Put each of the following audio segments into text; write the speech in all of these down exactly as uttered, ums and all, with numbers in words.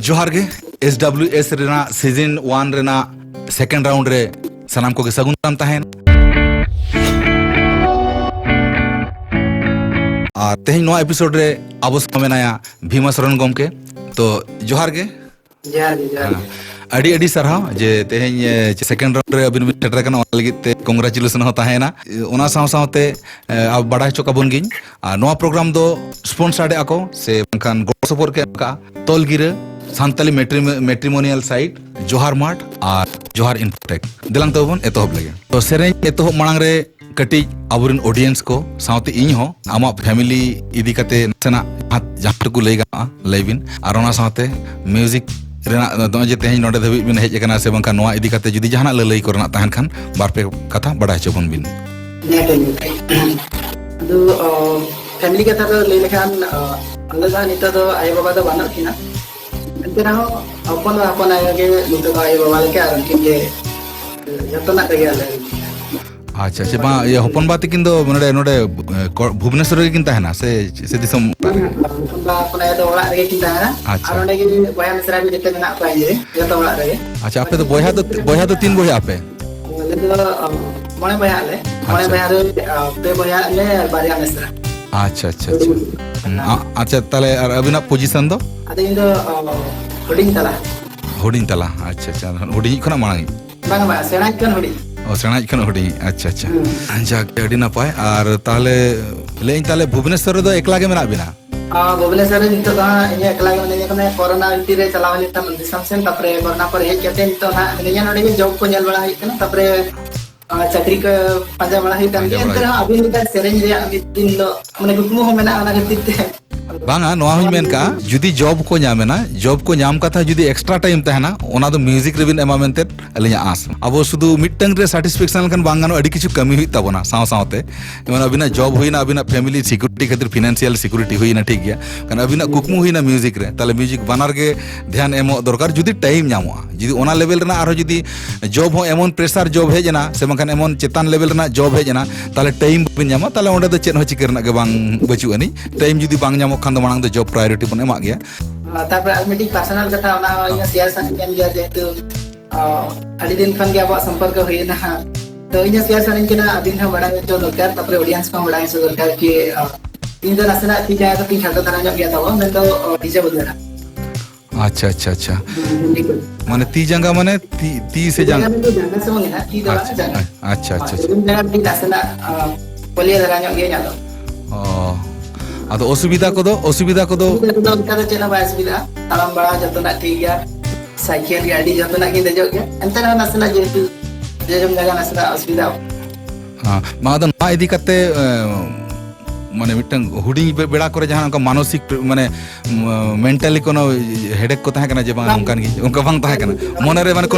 ᱡᱚᱦᱟᱨ ᱜᱮ᱾ S W S ᱨᱮᱱᱟᱜ ᱥᱤᱡᱤᱱ ᱳᱣᱟᱱ ᱨᱮᱱᱟᱜ ᱥᱮᱠᱮᱱᱰ ᱨᱟᱣᱩᱱᱰ ᱨᱮ ᱥᱟᱱᱟᱢ ᱠᱚᱜᱮ ᱥᱟᱹᱜᱩᱱ ᱫᱟᱨᱟᱢ ᱛᱟᱦᱮᱱ᱾ ᱟᱨ ᱛᱮᱦᱮᱧ ᱱᱚᱣᱟ ᱮᱯᱤᱥᱳᱰ ᱨᱮ ᱟᱵᱚ ᱥᱟᱶ ᱢᱮᱱᱟᱭᱟ ᱵᱷᱤᱢᱟ ᱥᱚᱨᱮᱱ ᱜᱚᱢᱠᱮ᱾ ᱛᱚ, ᱡᱚᱦᱟᱨ ᱜᱮ᱾ ᱡᱚᱦᱟᱨ ᱜᱮ, ᱡᱚᱦᱟᱨ ᱜᱮ᱾ ᱦᱮᱸ᱾ ᱟᱹᱰᱤ ᱟᱹᱰᱤ ᱥᱟᱨᱦᱟᱣ ᱡᱮ ᱛᱮᱦᱮᱧ, ᱮ, ᱥᱮᱠᱮᱱᱰ ᱨᱟᱣᱩᱱᱰ ᱨᱮ ᱟᱹᱵᱤᱱ ᱵᱤᱱ ᱥᱮᱴᱮᱨ ᱟᱠᱟᱱᱟ, ᱚᱱᱟ ᱞᱟᱹᱜᱤᱫ ᱛᱮ ᱠᱚᱝᱜᱨᱟᱪᱩᱞᱮᱥᱚᱱ ᱦᱚᱸ ᱛᱟᱦᱮᱸᱭᱮᱱᱟ᱾ ᱚᱱᱟ ᱥᱟᱶ ᱥᱟᱶᱛᱮ, ᱮ, ᱟᱵ-, ᱵᱟᱰᱟᱭ ᱦᱚᱪᱚ ᱠᱟᱵᱚᱱ ᱜᱤᱧ᱾ ᱟᱨ ᱱᱚᱣᱟ ᱯᱨᱳᱜᱨᱟᱢ ᱫᱚ ᱥᱯᱚᱱᱥᱟᱨᱰ ᱮᱫᱼᱟ ᱠᱚ ᱥᱮ ᱵᱟᱝᱠᱷᱟᱱ ᱜᱚᱲᱚ ᱥᱚᱯᱚᱦᱚᱫ ᱠᱚ ᱮᱢ ᱠᱟᱜᱼᱟ ᱛᱚᱞᱜᱤᱨᱟᱹ ᱥᱟᱱᱛᱟᱞᱤ ᱢᱮᱴᱨᱤᱢ-, ᱢᱮᱴᱨᱤᱢᱳᱱᱤᱭᱟᱞ ᱥᱟᱭᱤᱴ ᱡᱚᱦᱟᱨ ᱢᱟᱨᱴ ᱟᱨ ᱡᱚᱦᱟᱨ ᱤᱱᱯᱷᱳᱴᱮᱠ᱾ ᱫᱮᱞᱟᱝ ᱛᱚᱵᱮ ᱵᱚᱱ ᱮᱛᱚᱦᱚᱵ ᱞᱮᱜᱮ᱾ ᱛᱚ, ᱥᱮᱨᱮᱧ ᱮᱛᱚᱦᱚᱵ ᱢᱟᱲᱟᱝ ᱨᱮ ᱠᱟᱹᱴᱤᱡ ᱟᱵᱚᱨᱮᱱ ᱚᱰᱤᱭᱮᱱᱥ ᱠᱚ ᱥᱟᱶᱛᱮ ᱤᱧ ᱦᱚᱸ ᱟᱢᱟᱜ ᱯᱷᱮᱢᱤᱞᱤ ᱤᱫᱤ ᱠᱟᱛᱮ ᱱᱟᱥᱮᱱᱟᱜ ᱡᱟᱦᱟᱸ, ᱡᱟᱦᱟᱸ ᱴᱩᱠᱩ ᱞᱟᱹᱭ ᱜᱟᱱᱚᱜᱼᱟ, ᱞᱟᱹᱭ ᱵᱤᱱ᱾ ᱟᱨ ᱚᱱᱟ ᱥᱟᱶᱛᱮ ᱢᱤᱣᱡᱤᱠ ᱨᱮᱱᱟᱜ ᱱᱚᱜᱼᱚᱭ ᱡᱮ ᱛᱮᱦᱮᱧ ᱱᱚᱰᱮ ᱫᱷᱟᱹᱵᱤᱡ ᱵᱤᱱ ᱦᱮᱡ ᱟᱠᱟᱱᱟ ᱥᱮ ᱵᱟᱝᱠᱷᱟᱱ ᱱᱚᱣᱟ ᱤᱫᱤ ᱠᱟᱛᱮ ᱡᱩᱫᱤ ᱡᱟᱦᱟᱱᱟᱜ ᱞᱟᱹᱞᱟᱹᱭ ᱠᱚᱨᱮᱱᱟᱜ ᱛᱟᱦᱮᱱ ᱠᱷᱟᱱ ᱵᱟᱨ ᱯᱮ ᱠᱟᱛᱷᱟ ᱵᱟᱰᱟᱭ ᱦᱚᱪᱚ ᱵᱚᱱ ᱵᱤᱱ᱾ ᱦᱮᱸ, ᱴᱷᱤᱠ ᱜᱮᱭᱟ᱾ ᱟᱫᱚ, ᱚ, ᱯᱷᱮᱢᱤᱞᱤ ᱠᱟᱛᱷᱟ ᱫᱚ ᱞᱟᱹᱭ ᱞᱮᱠᱷᱟᱱ, ᱚ, ᱟᱞᱮ ᱫᱚ ᱦᱟᱸᱜ ᱱᱤᱛᱚᱜ ᱫᱚ ᱟᱭᱳᱼᱵᱟᱵᱟ ᱫᱚ ᱵᱟᱹᱱᱩᱜ ᱠᱤᱱᱟ᱾ ᱮᱱᱛᱮ ᱨᱮᱦᱚᱸ ᱦᱚᱯᱚᱱ ᱫᱚ ᱦᱚᱯᱚᱱ ᱟᱭᱳ ᱜᱮ ᱱᱤᱛᱚᱜ ᱫᱚ ᱟᱭᱳᱼᱵᱟᱵᱟ ᱞᱮᱠᱟ, ᱟᱨ ᱩᱱᱠᱤᱱ ᱜᱮ ᱡᱚᱛᱚᱱᱟᱜ ᱨᱮᱜᱮ ᱟᱞᱮ᱾ ᱟᱪᱪᱷᱟ, ᱟᱪᱪᱷᱟ᱾ ᱵᱟᱝ, ᱤᱭᱟᱹ, ᱦᱚᱯᱚᱱ ᱵᱟ ᱛᱟᱹᱠᱤᱱ ᱫᱚ ᱱᱚᱰᱮ, ᱱᱚᱰᱮ, ᱮ, ᱠᱚ-, ᱵᱷᱩᱵᱽᱱᱮᱥᱚᱨ ᱨᱮᱜᱮ ᱠᱤᱱ ᱛᱟᱦᱮᱱᱟ ᱥᱮ, ᱥᱮ ᱫᱤᱥᱚᱢ ᱚᱠᱟ ᱨᱮ? ᱦᱚᱯᱚᱱ ᱵᱟ ᱦᱚᱯᱚᱱ ᱟᱭᱳ ᱫᱚ ᱚᱲᱟᱜ ᱨᱮᱜᱮ ᱠᱤᱱ ᱛᱟᱦᱮᱱᱟ᱾ ᱟᱪᱪᱷᱟ᱾ ᱟᱨ ᱚᱸᱰᱮ ᱜᱮ ᱵᱚᱭᱦᱟ ᱢᱤᱥᱨᱟ ᱠᱚ ᱡᱚᱛᱚ ᱢᱮᱱᱟᱜ ᱠᱚᱣᱟ ᱤᱧ ᱨᱮ, ᱡᱚᱛᱚ ᱚᱲᱟᱜ ᱨᱮᱜᱮ᱾ ᱟᱪᱪᱷᱟ, ᱟᱯᱮ ᱫᱚ ᱵᱚᱭᱦᱟ ᱫᱚ, ᱵᱚᱭᱦᱟ ᱫᱚ ᱛᱤᱱ ᱵᱚᱭᱦᱟᱜ ᱟᱯᱮ? ᱟᱞᱮ ᱫᱚ, ᱚ, ᱢᱚᱬᱮ ᱵᱚᱭᱦᱟᱜ ᱟᱞᱮ᱾ ᱢᱚᱬᱮ ᱟᱪᱪᱷᱟ᱾ ᱵᱚᱭᱦᱟ ᱨᱮ, ᱚ, ᱯᱮ ᱵᱚᱭᱦᱟ ᱟᱞᱮ ᱟᱨ ᱵᱟᱨᱭᱟ ᱢᱤᱥᱨᱟ᱾ ᱟᱪᱪᱷᱟ, ᱟᱪᱪᱷᱟ, ᱟᱪᱪᱷᱟ᱾ ᱦᱩᱸ, ᱟ-, ᱟᱪᱪᱷᱟ, ᱛᱟᱦᱞᱮ ᱟᱨ ᱟᱹᱵᱤᱱᱟᱜ ᱯᱚᱡᱤᱥᱚᱱ ᱫᱚ? ᱟᱫᱚ ᱤᱧ ᱫᱚ, ᱚ, ᱦᱩᱰᱤᱧ ᱛᱟᱞᱟ᱾ ᱦᱩᱰᱤᱧ ᱛᱟᱞᱟ, ᱟᱪᱪᱷᱟ, ᱟᱪᱪᱷᱟ᱾ ᱦᱩᱰᱤᱧᱤᱡ ᱠᱷᱚᱱᱟᱜ ᱢᱟᱲᱟᱝ ᱤᱡ? ᱵᱟᱝ, ᱵᱟᱝ, ᱥᱮᱬᱟᱭᱤᱡ ᱠᱷᱚᱱ ᱦᱩᱰᱤᱧ᱾ ᱚ, ᱥᱮᱬᱟᱭᱤᱡ ᱠᱷᱚᱱ ᱦᱩᱰᱤᱧ, ᱟᱪᱪᱷᱟ, ᱟᱪᱪᱷᱟ᱾ ᱦᱩᱸ᱾ ᱡᱟᱠ, ᱟᱹᱰᱤ ᱱᱟᱯᱟᱭ᱾ ᱟᱨ ᱛᱟᱦᱞᱮ ᱞᱟᱹᱭᱟᱹᱧ, ᱛᱟᱦᱞᱮ ᱵᱷᱩᱵᱽᱱᱮᱥᱚᱨ ᱨᱮᱫᱚ ᱮᱠᱞᱟ ᱜᱮ ᱢᱮᱱᱟᱜ ᱵᱤᱱᱟ? ᱟᱨ ᱵᱷᱩᱵᱽᱱᱮᱥᱚᱨ ᱨᱮ ᱱᱤᱛᱚᱜ ᱫᱚ ᱦᱟᱸᱜ ᱤᱧ ᱮᱠᱞᱟ ᱜᱮ ᱢᱤᱱᱟᱹᱧᱟ, ᱠᱟᱱᱟ ᱠᱚᱨᱳᱱᱟ ᱵᱷᱤᱛᱤᱨ ᱨᱮ ᱪᱟᱞᱟᱣ ᱦᱩᱭ ᱞᱮᱱ ᱛᱟᱦᱮᱸᱫ ᱫᱤᱥᱚᱢ ᱥᱮᱱ, ᱛᱟᱨᱯᱚᱨᱮ ᱠᱚᱨᱳᱱᱟ ᱯᱚᱨᱮ ᱦᱮᱡ ᱠᱟᱛᱮ ᱱᱤᱛᱚᱜ ᱦᱟᱸᱜ ᱢᱤᱱᱟᱹᱧᱟ ᱱᱚᱰᱮ ᱜᱮ, ᱡᱚᱵ ᱠᱚ ᱧᱮᱞ ᱵᱟᱲᱟ ᱦᱩᱭᱩᱜ ᱠᱟᱱᱟ, ᱛᱟᱨᱯᱚᱨᱮ, ᱟᱨ ᱪᱟᱹᱠᱨᱤ ᱠᱚ ᱯᱟᱸᱡᱟ ᱵᱟᱲᱟ ᱦᱩᱭᱩᱜ ᱠᱟᱱ ᱯᱟᱸᱡᱟ ᱜᱮᱭᱟ, ᱵᱟᱲᱟ ᱮᱱᱛᱮ ᱨᱮᱦᱚᱸ ᱦᱩᱭᱩᱜ ᱟᱹᱵᱤᱱ ᱞᱮᱠᱟ ᱥᱮᱨᱮᱧ ᱨᱮᱭᱟᱜ ᱢᱤᱫ ᱫᱤᱱ ᱫᱚ ᱢᱟᱱᱮ ᱠᱩᱠᱢᱩ ᱦᱚᱸ ᱢᱮᱱᱟᱜᱼᱟ, ᱚᱱᱟ ᱠᱷᱟᱹᱛᱤᱨ ᱛᱮ᱾ ᱵᱟᱝᱟ, ᱱᱚᱣᱟ ᱦᱚᱸᱧ ᱢᱮᱱ ᱠᱟᱜᱼᱟ, ᱡᱩᱫᱤ ᱡᱚᱵ ᱠᱚ ᱧᱟᱢᱮᱱᱟ, ᱡᱚᱵ ᱠᱚ ᱧᱟᱢ ᱠᱟᱛᱷᱟ ᱡᱩᱫᱤ ᱮᱠᱥᱴᱨᱟ ᱴᱟᱭᱤᱢ ᱛᱟᱦᱮᱱᱟ, ᱚᱱᱟ ᱫᱚ ᱢᱤᱣᱡᱤᱠ ᱨᱮᱵᱤᱱ ᱮᱢᱟ ᱢᱮᱱᱛᱮ ᱟᱹᱞᱤᱧᱟᱜ ᱟᱸᱥ᱾ ᱟᱵᱚ ᱥᱩᱫᱷᱩ ᱢᱤᱫᱴᱟᱝ ᱨᱮ ᱥᱟᱴᱤᱥᱯᱷᱮᱠᱥᱚᱱ ᱞᱮᱱᱠᱷᱟᱱ ᱵᱟᱝ ᱜᱟᱱᱚᱜᱼᱟ, ᱟᱹᱰᱤ ᱠᱤᱪᱷᱩ ᱠᱟᱹᱢᱤ ᱦᱩᱭᱩᱜ ᱛᱟᱵᱚᱱᱟ ᱥᱟᱶ ᱥᱟᱶᱛᱮ᱾ ᱡᱮᱢᱚᱱ ᱟᱹᱵᱤᱱᱟᱜ ᱡᱚᱵ ᱦᱩᱭᱱᱟ, ᱟᱹᱵᱤᱱᱟᱜ ᱯᱷᱮᱢᱤᱞᱤ ᱥᱤᱠᱩᱨᱤᱴᱤ ᱠᱷᱟᱹᱛᱤᱨ ᱯᱷᱤᱱᱟᱱᱥᱤᱭᱟᱞ ᱥᱤᱠᱩᱨᱤᱴᱤ ᱦᱩᱭᱱᱟ, ᱴᱷᱤᱠ ᱜᱮᱭᱟ, ᱠᱟᱨᱚᱱ ᱟᱹᱵᱤᱱᱟᱜ ᱠᱩᱠᱢᱩ ᱦᱩᱭᱱᱟ ᱢᱤᱣᱡᱤᱠ ᱨᱮ, ᱛᱟᱦᱞᱮ ᱢᱤᱣᱡᱤᱠ ᱵᱟᱱᱟᱨ ᱜᱮ ᱫᱷᱮᱭᱟᱱ ᱮᱢᱚᱜ ᱫᱚᱨᱠᱟᱨ ᱡᱩᱫᱤ ᱴᱟᱭᱤᱢ ᱧᱟᱢᱚᱜᱼᱟ᱾ ᱡᱩᱫᱤ ᱚᱱᱟ ᱞᱮᱵᱮᱞ ᱨᱮᱱᱟᱜ ᱟᱨᱦᱚᱸ ᱡᱩᱫᱤ ᱡᱚᱵ ᱦᱚᱸ ᱮᱢᱚᱱ ᱯᱨᱮᱥᱟᱨ ᱡᱚᱵ ᱦᱮᱡ ᱮᱱᱟ ᱥᱮ ᱵᱟᱝᱠᱷᱟᱱ ᱮᱢᱚᱱ ᱪᱮᱛᱟᱱ ᱞᱮᱵᱮᱞ ᱨᱮᱱᱟᱜ ᱡᱚᱵ ᱦᱮᱡ ᱮᱱᱟ, ᱛᱟᱦᱞᱮ ᱴᱟᱭᱤᱢ ᱵᱟᱵᱤᱱ ᱧᱟᱢᱟ, ᱛᱟᱦᱞᱮ ᱚᱸᱰᱮ ᱫᱚ ᱪᱮᱫ ᱦᱚᱸ ᱪᱤᱠᱟᱹ ᱨᱮᱱᱟᱜ ᱜᱮ ᱵᱟᱝ ᱵᱟᱹᱪᱩᱜ ᱟᱹᱱᱤᱡ᱾ ᱴᱟᱭᱤᱢ ᱡᱩᱫᱤ ᱵᱟᱝ ᱧᱟᱢᱚᱜ ᱠᱷᱟᱱ ᱫᱚ ᱢᱟᱲᱟᱝ ᱫᱚ ᱡᱚᱵ ᱯᱨᱟᱭᱳᱨᱤᱴᱤ ᱵᱚᱱ ᱮᱢᱟᱜ ᱜᱮᱭᱟ᱾ ᱟᱨ ᱛᱟᱨᱯᱚᱨᱮ ᱟᱨ ᱢᱤᱫᱴᱤᱡ ᱯᱟᱨᱥᱚᱱᱟᱞ ᱠᱟᱛᱷᱟ, ᱚᱱᱟ ᱦᱚᱸ ᱤᱧ ᱦᱚᱸ ᱥᱮᱭᱟᱨ ᱥᱟᱱᱟᱧ ᱠᱟᱱ ᱜᱮᱭᱟ, ᱡᱮᱦᱮᱛᱩ ᱟᱹᱰᱤ ᱫᱤᱱ ᱠᱷᱚᱱ ᱜᱮ ᱟᱵᱚᱣᱟᱜ ᱥᱚᱢᱯᱚᱨᱠᱚ ᱦᱩᱭᱮᱱᱟ᱾ ᱛᱚ ᱤᱧ ᱦᱚᱸ ᱥᱮᱭᱟᱨ ᱥᱟᱱᱟᱧ ᱠᱟᱱᱟ, ᱟᱹᱵᱤᱱ ᱦᱚᱸ ᱵᱟᱲᱟᱭ ᱦᱚᱪᱚ ᱫᱚᱨᱠᱟᱨ, ᱛᱟᱨᱯᱚᱨᱮ ᱚᱰᱤᱭᱮᱱᱥ ᱠᱚᱦᱚᱸ ᱵᱟᱲᱟᱭ ᱦᱚᱪᱚ ᱫᱚᱨᱠᱟᱨ ᱠᱤ ᱤᱧ ᱫᱚ ᱱᱟᱥᱮᱱᱟᱜ ᱛᱤ ᱡᱟᱸᱜᱟ ᱠᱚ ᱛᱤᱧ ᱠᱷᱟᱴᱚ ᱫᱷᱟᱨᱟ ᱧᱚᱜ ᱜᱮᱭᱟ ᱛᱟᱵᱚ, ᱢᱮᱱᱫᱚ ᱰᱤᱡᱮ ᱵᱚᱫᱚᱞᱟ᱾ ᱟᱪᱪᱷᱟ ᱟᱪᱪᱷᱟ ᱟᱪᱪᱷᱟ᱾ ᱢᱟᱱᱮ ᱛᱤ ᱡᱟᱸᱜᱟ ᱢᱟᱱᱮ ᱛᱤ, ᱛᱤ ᱥᱮ ᱡᱟᱸᱜᱟ? ᱡᱟᱸᱜᱟ ᱥᱩᱢᱩᱝ ᱜᱮ ᱦᱟᱸᱜ, ᱛᱤ ᱫᱚ ᱵᱟᱝ, ᱡᱟᱸᱜᱟ᱾ ᱟᱪᱪᱷᱟ ᱟᱪᱪᱷᱟ᱾ ᱡᱟᱸᱜᱟ ᱠᱟᱹᱴᱤᱡ ᱱᱟᱥᱮᱱᱟᱜ ᱯᱚᱞᱤᱭᱟ ᱫᱷᱟᱨᱟ ᱧᱚᱜ ᱜᱮᱭᱟ ᱧᱮᱞᱚᱜ᱾ ᱚ, ᱟᱫᱚ ᱚᱥᱩᱵᱤᱫᱷᱟ ᱠᱚᱫᱚ, ᱚᱥᱩᱵᱤᱫᱷᱟ ᱠᱚᱫᱚ? ᱚᱥᱩᱵᱤᱫᱷᱟ ᱠᱚᱫᱚ ᱚᱱᱠᱟ ᱫᱚ ᱪᱮᱫ ᱦᱚᱸ ᱵᱟᱭ ᱚᱥᱩᱵᱤᱫᱷᱟ, ᱛᱟᱲᱟᱢ ᱵᱟᱲᱟ ᱡᱚᱛᱚᱱᱟᱜ ᱴᱷᱤᱠ ᱜᱮᱭᱟ, ᱥᱟᱭᱠᱮᱞ ᱜᱟᱹᱰᱤ ᱡᱚᱛᱚᱱᱟᱜ ᱜᱮ ᱫᱮᱡᱚᱜ ᱜᱮᱭᱟ, ᱮᱱᱛᱮ ᱨᱮᱦᱚᱸ ᱱᱟᱥᱮᱱᱟᱜ ᱡᱮᱦᱮᱛᱩ ᱡᱚᱡᱚᱢ ᱡᱟᱭᱜᱟ ᱱᱟᱥᱮᱱᱟᱜ ᱚᱥᱩᱵᱤᱫᱷᱟ᱾ ᱢᱟ ᱟᱫᱚ ᱱᱚᱣᱟ ᱤᱫᱤ ᱠᱟᱛᱮ ᱢᱟᱱᱮ ᱢᱤᱫᱴᱟᱝ ᱦᱩᱰᱤᱧ ᱵᱮᱲᱟ ᱠᱚᱨᱮ ᱡᱟᱦᱟᱸ ᱚᱱᱠᱟ ᱢᱟᱱᱚᱥᱤᱠ ᱢᱟᱱᱮ ᱢᱮᱱᱴᱟᱞᱤ ᱠᱚᱱᱚ ᱦᱮᱰᱮᱠ ᱠᱚ ᱛᱟᱦᱮᱸ ᱠᱟᱱᱟ ᱡᱮ ᱵᱟᱝ ᱚᱱᱠᱟᱱ ᱜᱮ, ᱚᱱᱠᱟ ᱵᱟᱝ ᱛᱟᱦᱮᱸ ᱠᱟᱱᱟ ᱢᱚᱱᱮᱨᱮ? ᱢᱟᱱᱮ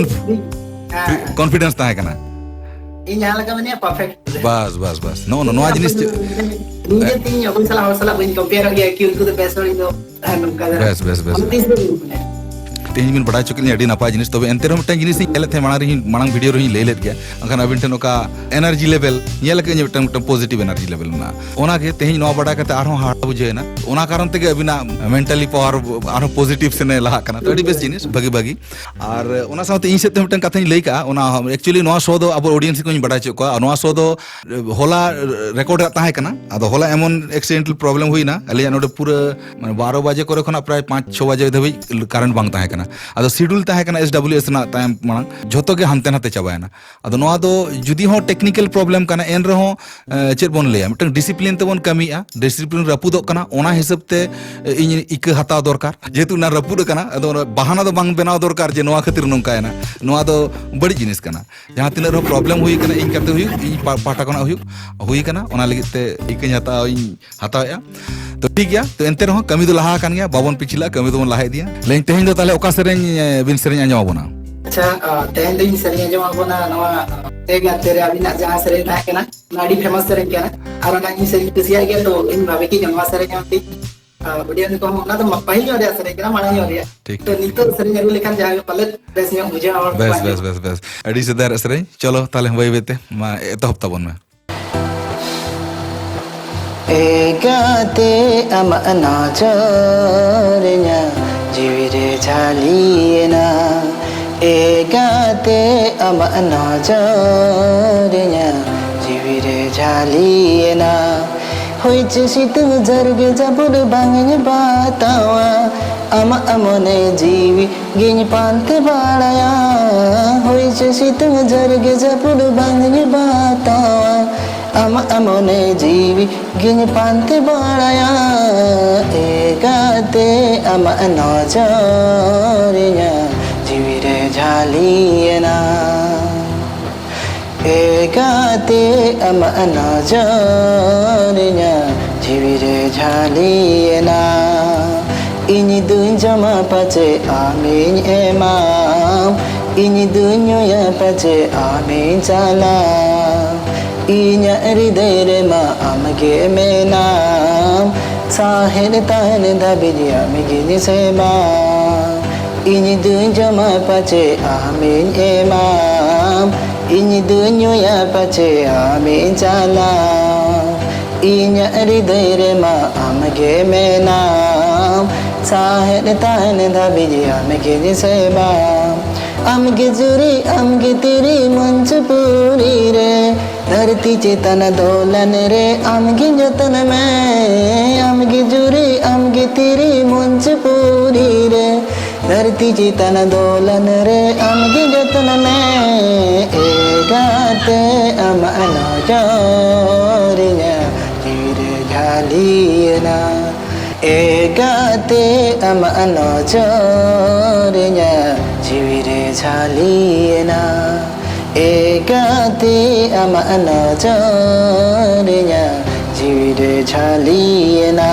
ᱠᱚᱱᱯᱷᱤᱰᱮᱱᱥ ᱛᱟᱦᱮᱸ ᱠᱟᱱᱟ᱾ ᱤᱧ ᱡᱟᱦᱟᱸ ᱞᱮᱠᱟ ᱢᱮᱱᱟᱭᱟ ᱯᱟᱨᱯᱷᱮᱠᱴ᱾ ᱵᱟᱥ ᱵᱟᱥ ᱵᱟᱥ, ᱱᱚᱜᱼᱚ ᱱᱚᱣᱟ ᱡᱤᱱᱤᱥ ᱪᱮᱫ? ᱤᱧ ᱡᱮ ᱛᱤᱧ ᱚᱠᱚᱭ ᱥᱟᱞᱟᱜ ᱦᱚᱲ ᱥᱟᱞᱟᱜ ᱵᱟᱹᱧ ᱠᱚᱢᱯᱮᱭᱟᱨᱚᱜ ᱜᱮᱭᱟ ᱠᱤ ᱩᱱᱠᱩ ᱫᱚ ᱵᱮᱥ ᱦᱚᱲ, ᱤᱧ ᱫᱚ ᱱᱚᱝᱠᱟ ᱫᱚ᱾ ᱵᱮᱥ ᱵᱮᱥ ᱵᱮᱥ᱾ ᱛᱤᱥ ᱫᱚ ᱵᱟᱹᱧ ᱢᱚᱱᱮᱭᱟ᱾ ᱛᱮᱦᱮᱧ ᱵᱤᱱ ᱵᱟᱲᱟᱭ ᱦᱚᱪᱚ ᱠᱮᱫ ᱞᱤᱧᱟ ᱟᱹᱰᱤ ᱱᱟᱯᱟᱭ ᱡᱤᱱᱤᱥ᱾ ᱛᱚᱵᱮ ᱮᱱᱛᱮ ᱨᱮᱦᱚᱸ ᱢᱤᱫᱴᱟᱝ ᱡᱤᱱᱤᱥ ᱤᱧ ᱧᱮᱞᱮᱫ ᱛᱟᱦᱮᱸᱫ, ᱢᱟᱲᱟᱝ ᱨᱮ ᱢᱟᱲᱟᱝ ᱵᱷᱤᱰᱤᱭᱳ ᱨᱮᱦᱚᱸᱧ ᱞᱟᱹᱭ ᱞᱮᱫ ᱜᱮᱭᱟ, ᱢᱮᱱᱠᱷᱟᱱ ᱟᱹᱵᱤᱱ ᱴᱷᱮᱱ ᱚᱠᱟ ᱮᱱᱟᱨᱡᱤ ᱞᱮᱵᱮᱞ ᱧᱮᱞ ᱠᱟᱜ ᱟᱹᱧ, ᱢᱤᱫᱴᱟᱝ ᱢᱤᱫᱴᱟᱝ ᱯᱚᱡᱤᱴᱤᱵᱷ ᱮᱱᱟᱨᱡᱤ ᱞᱮᱵᱮᱞ ᱢᱮᱱᱟᱜᱼᱟ᱾ ᱚᱱᱟᱜᱮ ᱛᱮᱦᱮᱧ ᱱᱚᱣᱟ ᱵᱟᱲᱟᱭ ᱠᱟᱛᱮ ᱟᱨᱦᱚᱸ ᱦᱟᱦᱟᱲᱟ ᱵᱩᱡᱷᱟᱹᱣ ᱮᱱᱟ᱾ ᱚᱱᱟ ᱠᱟᱨᱚᱱ ᱛᱮᱜᱮ ᱟᱹᱵᱤᱱᱟᱜ ᱢᱮᱱᱴᱟᱞᱤ ᱯᱟᱣᱟᱨ ᱟᱨᱦᱚᱸ ᱯᱚᱡᱤᱴᱤᱵᱷ ᱥᱮᱱᱮ ᱞᱟᱦᱟᱜ ᱠᱟᱱᱟ᱾ ᱛᱚ ᱟᱹᱰᱤ ᱵᱮᱥ ᱡᱤᱱᱤᱥ, ᱵᱷᱟᱹᱜᱤ ᱵᱷᱟᱹᱜᱤ᱾ ᱟᱨ ᱚᱱᱟ ᱥᱟᱶᱛᱮ ᱤᱧ ᱥᱮᱫ ᱛᱮ ᱢᱤᱫᱴᱟᱝ ᱠᱟᱛᱷᱟᱧ ᱞᱟᱹᱭ ᱠᱟᱜᱼᱟ, ᱚᱱᱟ ᱮᱠᱪᱩᱭᱮᱞᱤ ᱱᱚᱣᱟ ᱥᱳ ᱫᱚ ᱟᱵᱚ ᱚᱰᱤᱭᱮᱱᱥ ᱠᱚᱧ ᱵᱟᱲᱟᱭ ᱦᱚᱪᱚᱭᱮᱫ ᱠᱚᱣᱟ, ᱱᱚᱣᱟ ᱥᱳ ᱫᱚ ᱦᱚᱞᱟ ᱨᱮᱠᱚᱨᱰ ᱨᱮᱭᱟᱜ ᱛᱟᱦᱮᱸ ᱠᱟᱱᱟ᱾ ᱟᱫᱚ ᱦᱚᱞᱟ ᱮᱢᱚᱱ ᱮᱠᱥᱤᱰᱮᱱᱴᱟᱞ ᱯᱨᱚᱵᱞᱮᱢ ᱦᱩᱭᱱᱟ, ᱟᱞᱮᱭᱟᱜ ᱱᱚᱰᱮ ᱯᱩᱨᱟᱹ ᱢᱟᱱᱮ ᱵᱟᱨᱚ ᱵᱟᱡᱮ ᱠᱚᱨᱮ ᱠᱷᱚᱱᱟᱜ ᱯᱨᱟᱭ ᱯᱟᱸᱪ ᱪᱷᱚ ᱵᱟᱡᱮ ᱫᱷᱟᱹᱵᱤᱡ ᱠᱟᱨᱮᱱᱴ ᱵᱟᱝ ᱛᱟᱦᱮᱸ ᱠᱟᱱᱟ᱾ ᱟᱫᱚ ᱥᱤᱰᱩᱞ ᱛᱟᱦᱮᱸ ᱠᱟᱱᱟ ᱮᱥ ᱰᱟᱵᱞᱤᱭᱩ ᱮᱥ ᱨᱮᱱᱟᱜ ᱛᱟᱭᱚᱢ ᱢᱟᱲᱟᱝ, ᱡᱷᱚᱛᱚ ᱜᱮ ᱦᱟᱱᱛᱮ ᱱᱟᱛᱮ ᱪᱟᱵᱟᱭᱮᱱᱟ᱾ ᱟᱫᱚ ᱱᱚᱣᱟ ᱫᱚ ᱡᱩᱫᱤ ᱦᱚᱸ ᱴᱮᱠᱱᱤᱠᱮᱞ ᱯᱨᱚᱵᱞᱮᱢ ᱠᱟᱱᱟ, ᱮᱱ ᱨᱮᱦᱚᱸ ᱮ, ᱪᱮᱫ ᱵᱚᱱ ᱞᱟᱹᱭᱟ, ᱢᱤᱫᱴᱟᱝ ᱰᱤᱥᱤᱯᱞᱤᱱ ᱛᱮᱵᱚᱱ ᱠᱟᱹᱢᱤᱭᱮᱫᱼᱟ, ᱰᱤᱥᱤᱯᱞᱤᱱ ᱨᱟᱹᱯᱩᱫᱚᱜ ᱠᱟᱱᱟ, ᱚᱱᱟ ᱦᱤᱥᱟᱹᱵ ᱛᱮ ᱮ, ᱤᱧ ᱤᱠᱟᱹ ᱦᱟᱛᱟᱣ ᱫᱚᱨᱠᱟᱨ᱾ ᱡᱮᱦᱮᱛᱩ ᱚᱱᱟ ᱨᱟᱹᱯᱩᱫ ᱟᱠᱟᱱᱟ, ᱟᱫᱚ ᱚᱱᱟ ᱵᱟᱦᱟᱱᱟ ᱫᱚ ᱵᱟᱝ ᱵᱮᱱᱟᱣ ᱫᱚᱨᱠᱟᱨ ᱡᱮ ᱱᱚᱣᱟ ᱠᱷᱟᱹᱛᱤᱨ ᱱᱚᱝᱠᱟᱭᱮᱱᱟ, ᱱᱚᱣᱟ ᱫᱚ ᱵᱟᱹᱲᱤᱡ ᱡᱤᱱᱤᱥ ᱠᱟᱱᱟ᱾ ᱡᱟᱦᱟᱸ ᱛᱤᱱᱟᱹᱜ ᱨᱮᱦᱚᱸ ᱯᱨᱚᱵᱞᱮᱢ ᱦᱩᱭ ᱠᱟᱱᱟ, ᱤᱧ ᱠᱟᱛᱮ ᱦᱩᱭᱩᱜ, ᱤᱧ ᱯᱟ-, ᱯᱟᱦᱴᱟ ᱠᱷᱚᱱᱟᱜ ᱦᱩᱭᱩᱜ, ᱦᱩᱭ ᱠᱟᱱᱟ, ᱚᱱᱟ ᱞᱟᱹᱜᱤᱫ ᱛᱮ ᱤᱠᱟᱹᱧ ᱦᱟᱛᱟᱣ ᱤᱧ ᱦᱟᱛᱟᱣᱮᱫᱼᱟ᱾ ᱛᱚ ᱴᱷᱤᱠ ᱜᱮᱭᱟ, ᱛᱚ ᱮᱱᱛᱮ ᱨᱮᱦᱚᱸ ᱠᱟᱹᱢᱤ ᱫᱚ ᱞᱟᱦᱟ ᱟᱠᱟᱱ ᱜᱮᱭᱟ, ᱵᱟᱵᱚᱱ ᱯᱤᱪᱷᱞᱟᱹᱜᱼᱟ, ᱠᱟᱹᱢᱤ ᱫᱚᱵᱚᱱ ᱞᱟᱦᱟ ᱤᱫᱤᱭᱟ᱾ ᱞᱟᱹᱭᱟᱹᱧ ᱛᱮᱦᱮᱧ ᱫᱚ ᱛᱟᱦᱚᱞᱮ ᱚᱠᱟ ᱥᱮᱨᱮᱧ ᱮ, ᱵᱤᱱ ᱥᱮᱨᱮᱧ ᱟᱸᱡᱚᱢ ᱟᱵᱚᱱᱟ? ᱟᱪᱪᱷᱟ, ᱟ, ᱛᱮᱦᱮᱧ ᱫᱚᱧ ᱥᱮᱨᱮᱧ ᱟᱸᱡᱚᱢ ᱟᱵᱚᱱᱟ ᱱᱚᱣᱟ, ᱟ, ᱛᱮ ᱜᱟᱛᱮ ᱨᱮ ᱟᱹᱵᱤᱱᱟᱜ ᱡᱟᱦᱟᱸ ᱥᱮᱨᱮᱧ ᱛᱟᱦᱮᱸ ᱠᱟᱱᱟ, ᱚᱱᱟ ᱟᱹᱰᱤ ᱯᱷᱮᱢᱟᱥ ᱥᱮᱨᱮᱧ ᱠᱟᱱᱟ, ᱟᱨ ᱚᱱᱟ ᱤᱧ ᱥᱮᱨᱮᱧ ᱠᱩᱥᱤᱭᱟᱜ ᱜᱮᱭᱟ, ᱛᱚ ᱤᱧ ᱵᱷᱟᱵᱮ ᱠᱤ ᱱᱚᱣᱟ ᱥᱮᱨᱮᱧ ᱦᱚᱸ ᱴᱷᱤᱠ, ᱟ, ᱚᱰᱤᱭᱮᱱᱥ ᱠᱚᱦᱚᱸ, ᱚᱱᱟ ᱫᱚ ᱢᱟ-, ᱯᱟᱹᱦᱤᱞ ᱧᱚᱜ ᱨᱮᱭᱟᱜ ᱥᱮᱨᱮᱧ ᱠᱟᱱᱟ, ᱢᱟᱲᱟᱝ ᱧᱚᱜ ᱨᱮᱭᱟᱜ᱾ ᱴᱷᱤᱠ, ᱛᱚ ᱴᱷᱤᱠ᱾ ᱱᱤᱛᱚᱜ ᱥᱮᱨᱮᱧ ᱟᱹᱜᱩ ᱞᱮᱠᱷᱟᱱ ᱡᱟᱦᱟᱸᱭ ᱯᱟᱞᱮᱫ ᱵᱮᱥ ᱧᱚᱜ ᱵᱩᱡᱷᱟᱹᱜᱼᱟ, ᱦᱚᱲ ᱠᱚ ᱵᱮᱥ, ᱟᱸᱡᱚᱢ᱾ ᱵᱮᱥ, ᱵᱮᱥ, ᱵᱮᱥ᱾ ᱟᱹᱰᱤ ᱥᱮᱫᱟᱭ ᱨᱮᱭᱟᱜ ᱥᱮᱨᱮᱧ᱾ ᱪᱚᱞᱚ ᱛᱟᱦᱞᱮ ᱵᱟᱹᱭ ᱵᱟᱹᱭ ᱛᱮ ᱢᱟ ᱮᱛᱚᱦᱚᱵ ᱛᱟᱵᱚᱱ ᱢᱮ᱾ ᱮ ᱜᱟᱛᱮ ᱟᱢᱟᱜ ᱱᱚᱡᱚᱨ ᱤᱧᱟᱹᱜ ᱡᱤᱣᱤ ᱨᱮ ᱡᱷᱟᱹᱞᱤᱭᱮᱱᱟ᱾ ᱮ ᱜᱟᱛᱮ, ᱟᱢᱟᱜ ᱱᱚᱡᱚᱨ ᱤᱧᱟᱹᱜ ᱡᱤᱣᱤ ᱨᱮ ᱡᱷᱟᱹᱞᱤᱭᱮᱱᱟ᱾ ᱦᱚᱭ ᱪᱮ ᱥᱤᱛᱩᱝ ᱡᱟᱹᱨᱜᱮ ᱡᱟᱹᱯᱩᱫ ᱵᱟᱝ ᱤᱧ ᱵᱟᱛᱟᱣᱟ, ᱟᱢᱟᱜ ᱢᱚᱱᱮ ᱡᱤᱣᱤ ᱜᱤᱧ ᱯᱟᱱᱛᱮ ᱵᱟᱲᱟᱭᱟ᱾ ᱦᱚᱭ ᱪᱮ ᱥᱤᱛᱩᱝ ᱡᱟᱹᱨᱜᱮ ᱡᱟᱹᱯᱩᱫ ᱵᱟᱝ ᱤᱧ ᱵᱟᱛᱟᱣᱟ, ᱟᱢᱟᱜ ᱢᱚᱱᱮ ᱡᱤᱣᱤ ᱜᱤᱧ ᱯᱟᱱᱛᱮ ᱵᱟᱲᱟᱭᱟ᱾ ᱮ ᱜᱟᱛᱮ, ᱟᱢᱟᱜ ᱱᱚᱡᱚᱨ ᱤᱧᱟᱹᱜ ᱡᱤᱣᱤ ᱨᱮ ᱡᱷᱟᱹᱞᱤᱭᱮᱱᱟ᱾ ᱮ ᱜᱟᱛᱮ, ᱟᱢᱟᱜ ᱱᱚᱡᱚᱨ ᱤᱧᱟᱹᱜ ᱡᱤᱣᱤ ᱨᱮ ᱡᱷᱟᱹᱞᱤᱭᱮᱱᱟ᱾ ᱤᱧ ᱫᱩᱧ ᱡᱚᱢᱟ ᱯᱟᱪᱮ ᱟᱢᱤᱧ ᱮᱢᱟᱢ, ᱤᱧ ᱫᱩᱧ ᱧᱩᱭᱟ ᱯᱟᱪᱮ ᱟᱢᱤᱧ ᱪᱟᱞᱟᱢ᱾ ᱤᱧᱟᱹᱜ ᱦᱨᱤᱫᱟᱹᱭ ᱨᱮᱢᱟ ᱟᱢᱜᱮ ᱢᱮᱱᱟᱢ, ᱥᱟᱦᱮᱫ ᱛᱟᱦᱮᱱ ᱫᱷᱟᱹᱵᱤᱡ ᱟᱢᱜᱤᱧ ᱥᱮᱵᱟ᱾ ᱤᱧ ᱫᱩᱧ ᱡᱚᱢᱟ ᱯᱟᱪᱮ ᱟᱢᱤᱧ ᱮᱢᱟᱢ, ᱤᱧ ᱫᱩᱧ ᱧᱩᱭᱟ ᱯᱟᱪᱮ ᱟᱢᱤᱧ ᱪᱟᱞᱟᱢ᱾ ᱤᱧᱟᱹᱜ ᱦᱨᱤᱫᱟᱹᱭ ᱨᱮᱢᱟ ᱟᱢᱜᱮ ᱢᱮᱱᱟᱢ, ᱥᱟᱦᱮᱫ ᱛᱟᱦᱮᱱ ᱫᱷᱟᱹᱵᱤᱡ ᱟᱢᱜᱤᱧ ᱥᱮᱵᱟ᱾ ᱟᱢᱜᱮ ᱡᱩᱨᱤ, ᱟᱢᱜᱮ ᱛᱤᱨᱤ ᱢᱚᱧᱪᱚᱯᱩᱨᱤ ᱨᱮ, ᱫᱷᱟᱹᱨᱛᱤ ᱪᱮᱛᱟᱱ ᱫᱚᱞᱟᱱ ᱨᱮ ᱟᱢᱜᱮ ᱡᱚᱛᱚᱱ ᱢᱮ᱾ ᱟᱢᱜᱮ ᱡᱩᱨᱤ, ᱟᱢᱜᱮ ᱛᱤᱨᱤ ᱢᱚᱧᱪᱚᱯᱩᱨᱤ ᱨᱮ, ᱫᱷᱟᱹᱨᱛᱤ ᱪᱮᱛᱟᱱ ᱫᱚᱞᱟᱱ ᱨᱮ ᱟᱢᱜᱮ ᱡᱚᱛᱚᱱ ᱢᱮ᱾ ᱮ ᱜᱟᱛᱮ, ᱟᱢᱟᱜ ᱱᱚᱡᱚᱨ ᱤᱧᱟᱹᱜ ᱡᱤᱣᱤ ᱨᱮ ᱡᱷᱟᱹᱞᱤᱭᱮᱱᱟ᱾ ᱮ ᱜᱟᱛᱮ, ᱟᱢᱟᱜ ᱱᱚᱡᱚᱨ ᱤᱧᱟᱹᱜ ᱡᱤᱣᱤ ᱨᱮ ᱡᱷᱟᱹᱞᱤᱭᱮᱱᱟ᱾ ᱮ ᱜᱟᱛᱮ, ᱟᱢᱟᱜ ᱱᱚᱡᱚᱨ ᱤᱧᱟᱹᱜ ᱡᱤᱣᱤ ᱨᱮ ᱡᱷᱟᱹᱞᱤᱭᱮᱱᱟ᱾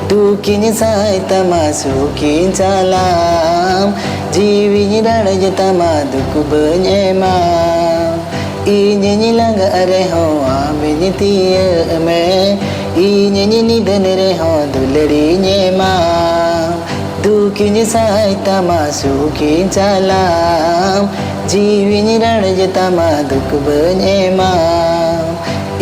ᱫᱩᱠᱤᱧ ᱥᱟᱭ ᱛᱟᱢᱟ, ᱥᱩᱠᱤᱧ ᱪᱟᱞᱟᱢ, ᱡᱤᱣᱤᱧ ᱨᱟᱲᱮᱡ ᱛᱟᱢᱟ, ᱫᱩᱠ ᱵᱟᱹᱧ ᱮᱢᱟ᱾ ᱤᱧᱤᱧ ᱞᱟᱸᱜᱟᱜ ᱨᱮᱦᱚᱸ ᱟᱢᱤᱧ ᱛᱤᱭᱟᱹᱜ ᱢᱮ, ᱤᱧᱤᱧ ᱱᱤᱫᱷᱟᱹᱱ ᱨᱮᱦᱚᱸ ᱫᱩᱞᱟᱹᱲᱤᱧ ᱮᱢᱟ᱾ ᱫᱩᱠᱤᱧ ᱥᱟᱭ ᱛᱟᱢᱟ, ᱥᱩᱠᱤᱧ ᱪᱟᱞᱟᱢ, ᱡᱤᱣᱤᱧ ᱨᱟᱲᱮᱡ ᱛᱟᱢᱟ, ᱫᱩᱠ ᱵᱟᱹᱧ ᱮᱢᱟ᱾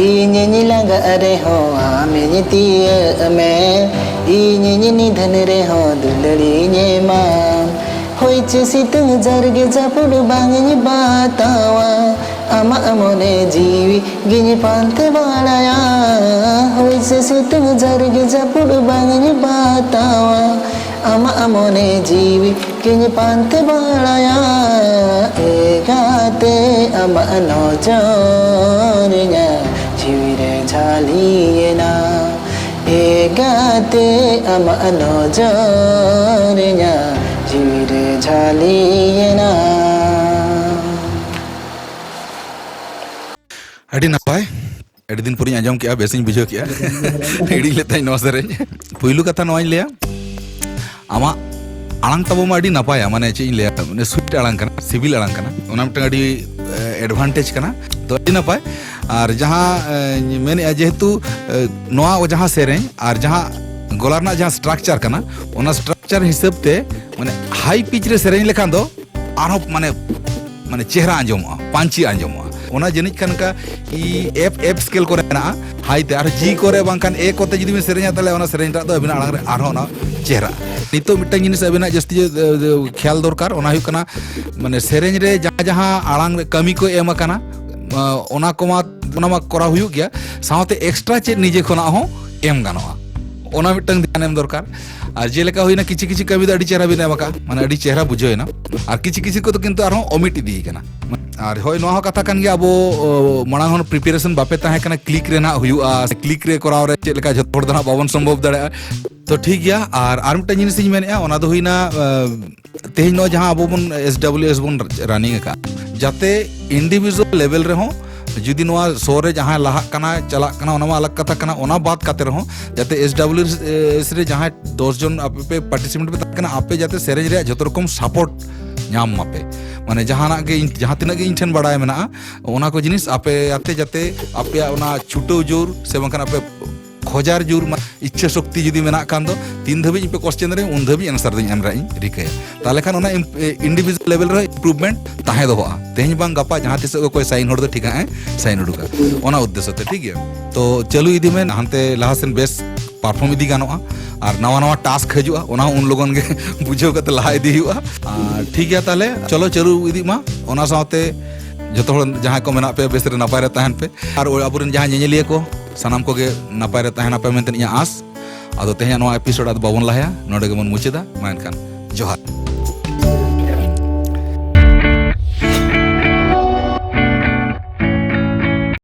ᱤᱧᱤᱧ ᱞᱟᱸᱜᱟᱜ ᱨᱮᱦᱚᱸ ᱟᱢᱤᱧ ᱛᱤᱭᱟᱹᱜ ᱢᱮ, ᱤᱧᱤᱧ ᱱᱤᱫᱷᱟᱹᱱ ᱨᱮᱦᱚᱸ ᱫᱩᱞᱟᱹᱲᱤᱧ ᱮᱢᱟᱢ᱾ ᱦᱚᱭ ᱪᱮ ᱥᱤᱛᱩᱝ, ᱡᱟᱨ ᱜᱮ ᱡᱟᱹᱯᱩᱫ ᱵᱟᱝ ᱤᱧ ᱵᱟᱛᱟᱣᱟ, ᱟᱢᱟᱜ ᱢᱚᱱᱮ ᱡᱤᱣᱤ ᱜᱤᱧ ᱯᱟᱱᱛᱮ ᱵᱟᱲᱟᱭᱟ᱾ ᱦᱚᱭ ᱪᱮ ᱥᱤᱛᱩᱝ, ᱡᱟᱨ ᱜᱮ ᱡᱟᱹᱯᱩᱫ ᱵᱟᱝ ᱤᱧ ᱵᱟᱛᱟᱣᱟ, ᱟᱢᱟᱜ ᱢᱚᱱᱮ ᱡᱤᱣᱤ ᱜᱤᱧ ᱯᱟᱱᱛᱮ ᱵᱟᱲᱟᱭᱟ᱾ ᱮ ᱜᱟᱛᱮ, ᱟᱢᱟᱜ ᱱᱚᱡᱚᱨ ᱤᱧᱟᱹᱜ ᱡᱤᱣᱤ ᱨᱮ ᱡᱷᱟᱹᱞᱤᱭᱮᱱᱟ᱾ ᱮ ᱜᱟᱛᱮ, ᱟᱢᱟᱜ ᱱᱚᱡᱚᱨ ᱤᱧᱟᱹᱜ ᱡᱤᱣᱤ ᱨᱮ ᱡᱷᱟᱹᱞᱤᱭᱮᱱᱟ᱾ ᱟᱹᱰᱤ ᱱᱟᱯᱟᱭ᱾ ᱟᱹᱰᱤ ᱫᱤᱱ ᱯᱚᱨᱮᱧ ᱟᱸᱡᱚᱢ ᱠᱮᱜᱼᱟ, ᱵᱮᱥᱤᱧ ᱵᱩᱡᱷᱟᱹᱣ ᱠᱮᱜᱼᱟ᱾ ᱦᱤᱲᱤᱧ ᱞᱮᱫ ᱛᱟᱦᱮᱸᱧ ᱱᱚᱣᱟ ᱥᱮᱨᱮᱧ᱾ ᱯᱩᱭᱞᱩ ᱠᱟᱛᱷᱟ ᱱᱚᱣᱟᱧ ᱞᱟᱹᱭᱟ, ᱟᱢᱟᱜ ᱟᱲᱟᱝ ᱛᱟᱵᱚ ᱢᱟ ᱟᱹᱰᱤ ᱱᱟᱯᱟᱭᱟ, ᱢᱟᱱᱮ ᱪᱮᱫ ᱤᱧ ᱞᱟᱹᱭᱟ, ᱢᱟᱱᱮ sweet ᱟᱲᱟᱝ ᱠᱟᱱᱟ, ᱥᱤᱵᱤᱞ ᱟᱲᱟᱝ ᱠᱟᱱᱟ, ᱚᱱᱟ ᱢᱤᱫᱴᱟᱝ ᱟᱹᱰᱤ advantage ᱠᱟᱱᱟ᱾ ᱛᱚ ᱟᱹᱰᱤ ᱱᱟᱯᱟᱭ᱾ ᱟᱨ ᱡᱟᱦᱟᱸ ᱮ, ᱢᱮᱱᱮᱫᱼᱟ, ᱡᱮᱦᱮᱛᱩ ᱮ, ᱱᱚᱣᱟ ᱡᱟᱦᱟᱸ ᱥᱮᱨᱮᱧ ᱟᱨ ᱡᱟᱦᱟᱸ ᱜᱚᱞᱟ ᱨᱮᱱᱟᱜ ᱡᱟᱦᱟᱸ structure ᱠᱟᱱᱟ, ᱚᱱᱟ structure ᱦᱤᱥᱟᱹᱵ ᱛᱮ ᱢᱟᱱᱮ high pitch ᱨᱮ ᱥᱮᱨᱮᱧ ᱞᱮᱠᱷᱟᱱ ᱫᱚ ᱟᱨᱦᱚᱸ ᱢᱟᱱᱮ, ᱢᱟᱱᱮ ᱪᱮᱦᱨᱟ ᱟᱸᱡᱚᱢᱚᱜᱼᱟ, punchy ᱟᱸᱡᱚᱢᱚᱜᱼᱟ᱾ ᱚᱱᱟ ᱡᱟᱹᱱᱤᱡ ᱠᱷᱟᱱ ᱚᱱᱠᱟ E, F, F scale ᱠᱚᱨᱮ ᱢᱮᱱᱟᱜᱼᱟ, high ᱛᱮ, ᱟᱨ G ᱠᱚᱨᱮ ᱵᱟᱝᱠᱷᱟᱱ A ᱠᱚᱛᱮ ᱡᱩᱫᱤ ᱵᱤᱱ ᱥᱮᱨᱮᱧᱟ, ᱛᱟᱦᱚᱞᱮ ᱚᱱᱟ ᱥᱮᱨᱮᱧ ᱴᱟᱜ ᱫᱚ ᱟᱹᱵᱤᱱᱟᱜ ᱟᱲᱟᱝ ᱨᱮ ᱟᱨᱦᱚᱸ ᱚᱱᱟ ᱪᱮᱦᱨᱟᱜᱼᱟ᱾ ᱱᱤᱛᱚᱜ ᱢᱤᱫᱴᱟᱝ ᱡᱤᱱᱤᱥ ᱟᱹᱵᱤᱱᱟᱜ ᱡᱟᱹᱥᱛᱤ ᱡᱮ, ᱮ, ᱠᱷᱮᱭᱟᱞ ᱫᱚᱨᱠᱟᱨ, ᱚᱱᱟ ᱦᱩᱭᱩᱜ ᱠᱟᱱᱟ, ᱢᱟᱱᱮ ᱥᱮᱨᱮᱧ ᱨᱮ ᱡᱟᱦᱟᱸ ᱡᱟᱦᱟᱸ ᱟᱲᱟᱝ ᱨᱮ ᱠᱟᱹᱢᱤ ᱠᱚ ᱮᱢ ᱟᱠᱟᱱᱟ, ᱟ, ᱚᱱᱟ ᱠᱚᱢᱟ, ᱚᱱᱟ ᱢᱟ ᱠᱚᱨᱟᱣ ᱦᱩᱭᱩᱜ ᱜᱮᱭᱟ, ᱥᱟᱶᱛᱮ extra ᱪᱮᱫ ᱱᱤᱡᱮ ᱠᱷᱚᱱᱟᱜ ᱦᱚᱸ ᱮᱢ ᱜᱟᱱᱚᱜᱼᱟ, ᱚᱱᱟ ᱢᱤᱫᱴᱟᱝ ᱫᱷᱮᱭᱟᱱ ᱮᱢ ᱫᱚᱨᱠᱟᱨ᱾ ᱟᱨ ᱡᱮᱞᱮᱠᱟ ᱦᱩᱭᱱᱟ, ᱠᱤᱪᱷᱩ ᱠᱤᱪᱷᱩ ᱠᱟᱹᱢᱤ ᱫᱚ ᱟᱹᱰᱤ ᱪᱮᱦᱨᱟ ᱵᱤᱱ ᱮᱢ ᱟᱠᱟᱫᱼᱟ, ᱢᱟᱱᱮ ᱟᱹᱰᱤ ᱪᱮᱦᱨᱟ ᱵᱩᱡᱷᱟᱹᱣ ᱮᱱᱟ, ᱟᱨ ᱠᱤᱪᱷᱩ ᱠᱤᱪᱷᱩ ᱠᱚᱫᱚ ᱠᱤᱱᱛᱩ ᱟᱨᱦᱚᱸ omit ᱤᱫᱤ ᱠᱟᱱᱟ᱾ ᱟᱨ ᱦᱳᱭ, ᱱᱚᱣᱟ ᱦᱚᱸ ᱠᱟᱛᱷᱟ ᱠᱟᱱ ᱜᱮᱭᱟ, ᱟᱵᱚ, ᱚ, ᱢᱟᱲᱟᱝ ᱦᱚᱸ preparation ᱵᱟᱯᱮ ᱛᱟᱦᱮᱸ ᱠᱟᱱᱟ, click ᱨᱮ ᱱᱟᱦᱟᱜ ᱦᱩᱭᱩᱜᱼᱟ, click ᱨᱮ ᱠᱚᱨᱟᱣ ᱨᱮ ᱪᱮᱫ ᱞᱮᱠᱟ ᱡᱷᱚᱛᱚ ᱦᱚᱲ ᱫᱚ ᱱᱟᱦᱟᱜ ᱵᱟᱵᱚᱱ ᱥᱚᱢᱵᱷᱚᱵ ᱫᱟᱲᱮᱭᱟᱜᱼᱟ᱾ ᱛᱚ ᱴᱷᱤᱠ ᱜᱮᱭᱟ, ᱟᱨ, ᱟᱨ ᱢᱤᱫᱴᱟᱝ ᱡᱤᱱᱤᱥ ᱤᱧ ᱢᱮᱱᱮᱫᱼᱟ, ᱚᱱᱟ ᱫᱚ ᱦᱩᱭᱱᱟ, ᱟ, ᱛᱮᱦᱮᱧ ᱱᱚᱣᱟ ᱡᱟᱦᱟᱸ ᱟᱵᱚ ᱵᱚᱱ S W S ᱵᱚᱱ running ᱟᱠᱟᱫ, ᱡᱟᱛᱮ individual level ᱨᱮᱦᱚᱸ ᱡᱩᱫᱤ ᱱᱚᱣᱟ show ᱨᱮ ᱡᱟᱦᱟᱸᱭ ᱞᱟᱦᱟᱜ ᱠᱟᱱᱟ, ᱪᱟᱞᱟᱜ ᱠᱟᱱᱟ, ᱚᱱᱟ ᱢᱟ ᱟᱞᱟᱜᱽ ᱠᱟᱛᱷᱟ ᱠᱟᱱᱟ, ᱚᱱᱟ ᱵᱟᱫ ᱠᱟᱛᱮ ᱨᱮᱦᱚᱸ ᱡᱟᱛᱮ S W S ᱨᱮ ᱡᱟᱦᱟᱸᱭ ᱫᱚᱥ ᱡᱚᱱ ᱟᱯᱮ ᱯᱮ participant ᱯᱮ ᱛᱟᱦᱮᱸ ᱠᱟᱱᱟ, ᱟᱯᱮ ᱡᱟᱛᱮ ᱥᱮᱨᱮᱧ ᱨᱮᱭᱟᱜ ᱡᱷᱚᱛᱚ ᱨᱚᱠᱚᱢ support ᱧᱟᱢ ᱢᱟᱯᱮ, ᱢᱟᱱᱮ ᱡᱟᱦᱟᱱᱟᱜ ᱜᱮ ᱤᱧ, ᱡᱟᱦᱟᱸ ᱛᱤᱱᱟᱹᱜ ᱜᱮ ᱤᱧ ᱴᱷᱮᱱ ᱵᱟᱲᱟᱭ ᱢᱮᱱᱟᱜᱼᱟ, ᱚᱱᱟ ᱠᱚ ᱡᱤᱱᱤᱥ ᱟᱯᱮ ᱟᱛᱮ ᱡᱟᱛᱮ ᱟᱯᱮᱭᱟᱜ ᱚᱱᱟ ᱪᱷᱩᱴᱟᱹᱣ ᱡᱳᱨ ᱥᱮ ᱵᱟᱝᱠᱷᱟᱱ ᱟᱯᱮ ᱠᱷᱚᱡᱟᱨ ᱡᱳᱨ, ᱢᱟ-, ᱤᱪᱪᱷᱟᱹ ᱥᱚᱠᱛᱤ ᱡᱩᱫᱤ ᱢᱮᱱᱟᱜ ᱠᱷᱟᱱ ᱫᱚ, ᱛᱤᱱ ᱫᱷᱟᱹᱵᱤᱡ ᱤᱧ ᱯᱮ ᱠᱚᱥᱪᱮᱱ ᱫᱟᱲᱮᱭᱟᱜᱼᱟ, ᱩᱱ ᱫᱷᱟᱹᱵᱤᱡ ᱮᱱᱥᱟᱨ ᱫᱚᱧ ᱮᱢ ᱨᱮᱭᱟᱜ ᱤᱧ ᱨᱤᱠᱟᱹᱭᱟ᱾ ᱛᱟᱦᱚᱞᱮ ᱠᱷᱟᱱ ᱚᱱᱟ ᱤᱱᱰᱤᱵᱷᱤᱡᱩᱣᱟᱞ ᱞᱮᱵᱮᱞ ᱨᱮ ᱤᱢᱯᱨᱩᱵᱷᱢᱮᱱᱴ ᱛᱟᱦᱮᱸ ᱫᱚᱦᱚᱜᱼᱟ᱾ ᱛᱮᱦᱮᱧ ᱵᱟᱝ ᱜᱟᱯᱟ ᱡᱟᱦᱟᱸ ᱛᱤᱥᱚᱜ ᱜᱮ ᱚᱠᱚᱭ ᱥᱟᱭᱤᱱ ᱦᱚᱲ ᱫᱚ ᱴᱷᱤᱠ ᱦᱟᱸᱜ ᱮ ᱥᱟᱭᱤᱱ ᱩᱰᱩᱠᱟ᱾ ᱚᱱᱟ ᱩᱫᱽᱫᱮᱥᱥᱚ ᱛᱮ, ᱴᱷᱤᱠ ᱜᱮᱭᱟ? ᱛᱚ ᱪᱟᱹᱞᱩ ᱤᱫᱤ ᱢᱮ, ᱦᱟᱱᱛᱮ ᱞᱟᱦᱟ ᱥᱮᱱ ᱵᱮᱥ ᱯᱟᱨᱯᱷᱚᱨᱢ ᱤᱫᱤ ᱜᱟᱱᱚᱜᱼᱟ᱾ ᱟᱨ ᱱᱟᱣᱟ ᱱᱟᱣᱟ ᱴᱟᱥᱠ ᱦᱤᱡᱩᱜᱼᱟ, ᱚᱱᱟ ᱦᱚᱸ ᱩᱱ ᱞᱚᱜᱚᱱ ᱜᱮ ᱵᱩᱡᱷᱟᱹᱣ ᱠᱟᱛᱮ ᱞᱟᱦᱟ ᱤᱫᱤ ᱦᱩᱭᱩᱜᱼᱟ᱾ ᱟᱨ ᱴᱷᱤᱠ ᱜᱮᱭᱟ, ᱛᱟᱦᱚᱞᱮ ᱪᱚᱞᱚ ᱪᱟᱹᱞᱩ ᱤᱫᱤᱜ ᱢᱟ᱾ ᱚᱱᱟ ᱥᱟᱶᱛᱮ ᱡᱚᱛᱚ ᱦᱚᱲ ᱡᱟᱦᱟᱸᱭ ᱠᱚ ᱢᱮᱱᱟᱜ ᱯᱮᱭᱟ, ᱵᱮᱥ ᱨᱮ ᱱᱟᱯᱟᱭ ᱨᱮ ᱛᱟᱦᱮᱱ ᱯᱮ᱾ ᱟᱨ ᱟᱵᱚᱨᱮᱱ ᱡᱟᱦᱟᱸᱭ ᱧᱮᱧᱮᱞᱤᱭᱟᱹ ᱠᱚ, ᱥᱟᱱᱟᱢ ᱠᱚᱜᱮ ᱱᱟᱯᱟᱭ ᱨᱮ ᱛᱟᱦᱮᱱ ᱟᱯᱮ ᱢᱮᱱᱛᱮ ᱤᱧᱟᱹᱜ ᱟᱸᱥ᱾ ᱟᱫᱚ ᱛᱮᱦᱮᱧᱟᱜ ᱱᱚᱣᱟ ᱮᱯᱤᱥᱳᱰ ᱟᱫᱚ ᱵᱟᱵᱚᱱ ᱞᱟᱦᱟᱭᱟ, ᱱᱚᱰᱮ ᱜᱮᱵᱚᱱ ᱢᱩᱪᱟᱹᱫᱟ᱾ ᱢᱟ ᱮᱱᱠᱷᱟᱱ ᱡᱚᱦᱟᱨ᱾